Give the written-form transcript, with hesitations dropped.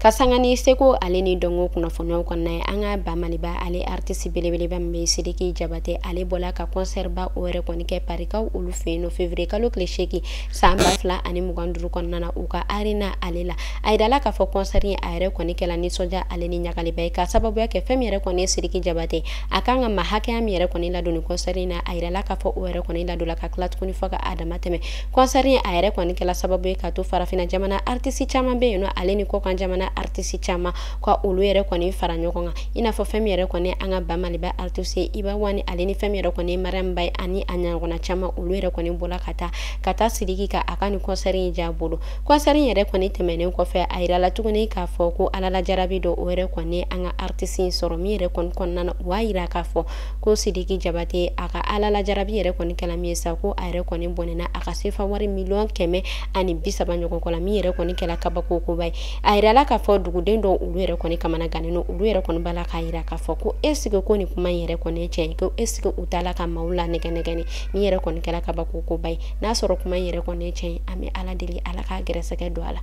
Ka sanga ni seko ale ni dɔnko kunnafoniyaw kɔnɔna ye, an ka Ba Maliba ale artiste belebeleba min bɛ Sidiki Jabate, ale bɔla ka concert ba o yɛrɛ kɔni kɛ Parikaw olu fɛ yen nɔ février kalo tile 8 san 2025 kɔnɔna na, u ka arena ale la. A yirala k'a fɔ concert in a yɛrɛ kɔni kɛla nisɔndiya ale ni ɲagaliba ye, ka sababuya kɛ fɛn min yɛrɛ kɔni ye Sidiki Jabate, a kan ka maa hakɛya min yɛrɛ kɔni ladon ni concert in na, a yirala k'a fɔ o yɛrɛ kɔni ladon ka tila tuguni fo ka a dama tɛmɛ. Concert in a yɛrɛ kɔni kɛla sababu ye k'a to farafinna jamana artiste caman bɛ yen nɔ, ale ni kɔkan jamana artiste caman, ka olu yɛrɛ kɔni fara ɲɔgɔn kan, i n'a fɔ fɛn min yɛrɛ kɔni an ka Ba Maliba artiste ye Iba Wani, ale ni fɛn min yɛrɛ kɔni Mariam Baye ani a ɲɔgɔnna caman, olu yɛrɛ kɔni bɔla ka taa Sidiki ka a ka nin concert in diya bolo. Concert in yɛrɛ kɔni tɛmɛnen kɔfɛ, a yirala tuguni k'a fɔ ko Ala la jarabi dɔ o yɛrɛ kɔni an ka artiste in sɔrɔ min yɛrɛ kɔni kɔnɔna na, u b'a yira k'a fɔ ko Sidiki Jabate a ka Ala la jarabi yɛrɛ kɔni kɛla min ye sa, ko a yɛrɛ kɔni bɔnɛna a ka sefa wari 130 miliyɔn ɲɔgɔn kɔ la, min yɛrɛ kɔni kɛla kabako koba ye. A yirala k'a fɔ duguden dɔw olu yɛrɛ kɔni kamana gannen don, olu yɛrɛ kɔni b'a la k'a yira k'a fɔ ko est-ce que ko nin kuma in yɛrɛ kɔni ye tiɲɛ ye, ko est-ce que u t'a la ka maaw la nɛgɛ nɛgɛni. Min yɛrɛ kɔni kɛla kabako koba ye, n'a sɔrɔ kuma in yɛrɛ kɔni ye tiɲɛ ye, an bɛ Ala deli, Ala k'a gɛrɛsɛgɛ don a la.